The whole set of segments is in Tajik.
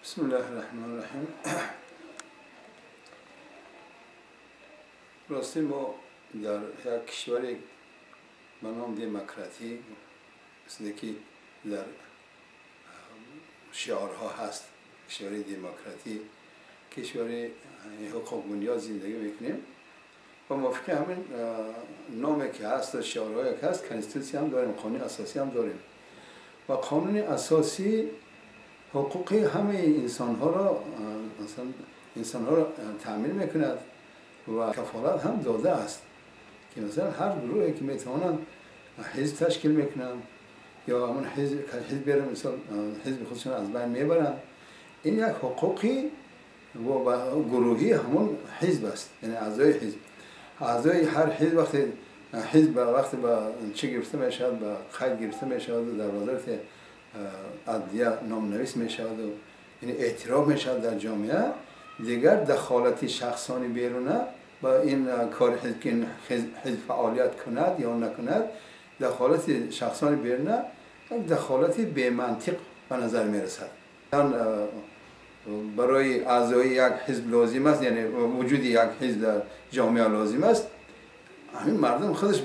Бисмиллаҳир-раҳмонир-раҳим. Рости мо дар як кишваре ба ном демократӣ, мисле ки дар шиорҳо ҳаст, кишвари демократӣ, кишвари ҳуқуқбунёд зиндагӣ мекунем ва мувофиқи ҳамин номе ки ҳаст ва шиорҳое ки ҳаст, конститутсия ҳам дорем, қонуни асосӣ ҳам дорем ва қонуни асосӣ ҳуқуқи ҳамаи инсонҳоро, масалан, инсонҳоро таъмин мекунад ва кафолат ҳам додааст ки масалан ҳар гурӯҳе ки метавонанд ҳизб ташкил мекунанд ё ҳамон ҳизберо, мисол, ҳизби худшон аз байн мебаранд, ин як ҳуқуқи гурӯҳии ҳамон ҳизб аст, яъне аъзои ҳизб. Аъзои ҳар ҳизб вақте ҳизб вақте ба чӣ гирифта мешавад, ба қайд гирифта мешавад, дар вазорати адлия номнавис мешавад, яъне эътироф мешавад дар ҷомеа, дигар дахолати шахсони беруна ба ин кори ҳизб, ки ҳизб фаъолият кунад ё накунад, дахолати шахсони беруна як дахолати бемантиқ ба назар мерасад. Барои аъзои як ҳизб лозим аст, яъне вуҷуди як ҳизб дар ҷомеа лозим аст. Ҳамин мардум худаш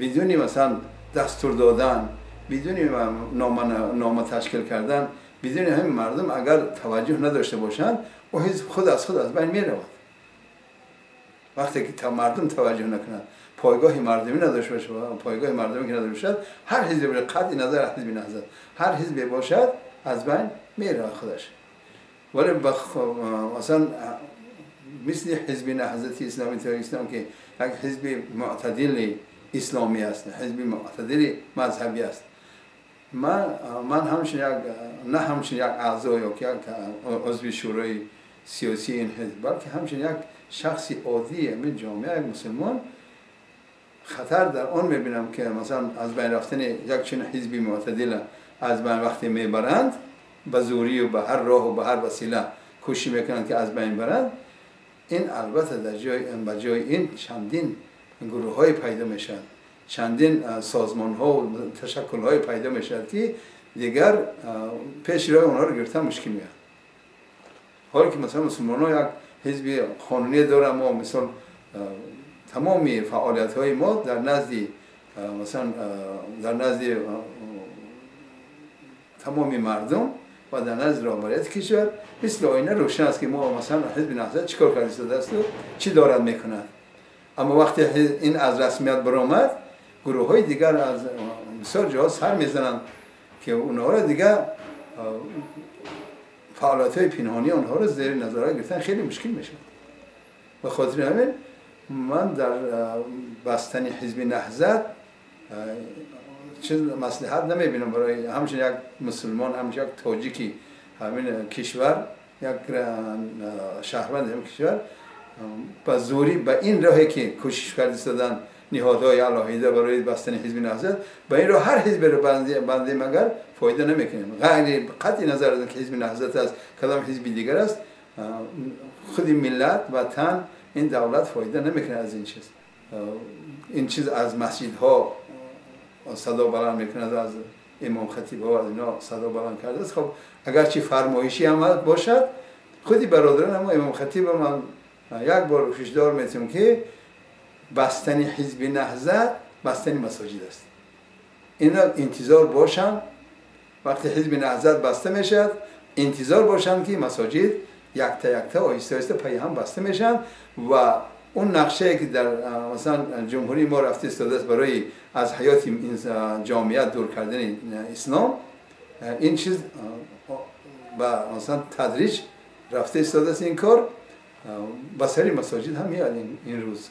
бидуни масалан дастур додан, бидуни нома ташкил кардан, бидуни ҳамин мардум агар таваҷҷӯҳ надошта бошанд, ӯ ҳизб худ аз худ аз байн меравад. Вақте ки мардум таваҷҷӯҳ накунад, пойгоҳи мардумӣ надошта бошад, пойгоҳи мардумӣ ки надошта бошад, ҳар ҳизбе бошад, қатъи назар аз ҳизби Наҳзат, ҳар ҳизбе бошад, аз байн меравад худаш. Вале масалан мисли ҳизби Наҳзати Исломии Тоҷикистон, ки як ҳизби мӯътадили исломӣ аст, ҳизби мӯътадили мазҳабӣ аст, ман ҳамчун як, на ҳамчун як аъзо ё ки як узви шӯрои сиёсии ин ҳизб, балки ҳамчун як шахси оддии ҳамин ҷомеа, як мусулмон, хатар дар он мебинам, ки масалан аз байн рафтани як чунин ҳизби мӯътадила аз байн вақте мебаранд, ба зӯрию ба ҳар роҳу ба ҳар васила кӯшиш мекунанд, ки аз байн баранд, ин албатта дар ҷои ба ҷои ин чандин гурӯҳҳое пайдо мешаванд, чандин созмонҳо ташаккулҳое пайдо мешавад, ки дигар пеши роҳи онҳоро гирифтан мушкил меояд. Ҳоле ки масалан мусулмонҳо як ҳизби қонунӣ доранд, мо мисол тамоми фаъолиятҳои мо дар назди, масалан, дар назди тамоми мардум ва дар назди роҳбарияти кишвар мисли оина рӯшан аст, ки мо, масалан, ҳизби Наҳзат чӣ кор карда истодааст чӣ дорад мекунад. Аммо вақте ин аз расмият баромад, гурӯҳҳои дигар аз бисёр ҷоҳо сар мезананд, ки онҳоро дигар фаъолиятҳои пинҳонии онҳоро зери назорат гирифтан хеле мушкил мешавад. Ба хотири ҳамин ман дар бастани ҳизби Наҳзат чиз маслиҳат намебинам. Барои ҳамчун як мусулмон, ҳамчун як тоҷики ҳамин кишвар, як шаҳрванди ҳамин кишвар, ба зӯрӣ ба ин роҳе ки кӯшиш карда истоданд ниҳодҳои алоҳида барои бастани ҳизби Наҳзат, ба ин роҳ ҳар ҳизберо бандем агар, фоида намекунем. Ғайри қатъи назар аз ки ҳизби Наҳзат аст, кадом ҳизби дигар аст, худи миллат, ватан, ин давлат фоида намекунад аз ин чиз. Ин чиз аз масҷидҳо садо баланд мекунад, аз имомхатибҳо, аз ино садо баланд кардааст. Хоб, агарчи фармоишӣ ҳам бошад, худи бародарон ҳамо имомхатиба ман як бор ҳушдор метиҳам, ки бастани ҳизби Наҳзат бастани масоҷид аст. Ино интизор бошанд, вақте ҳизби Наҳзат баста мешавад, интизор бошанд, ки масоҷид якта якта, оҳиста оҳиста пайи ҳам баста мешаванд ва он нақшае ки дар масалан ҷумҳурии мо рафта истодааст барои аз ҳаёти ҷомеа дур кардани ислом, ин чиз ба масалан тадриҷ рафта истодааст, ин кор ба сари масоҷид ҳам меояд ин рӯз.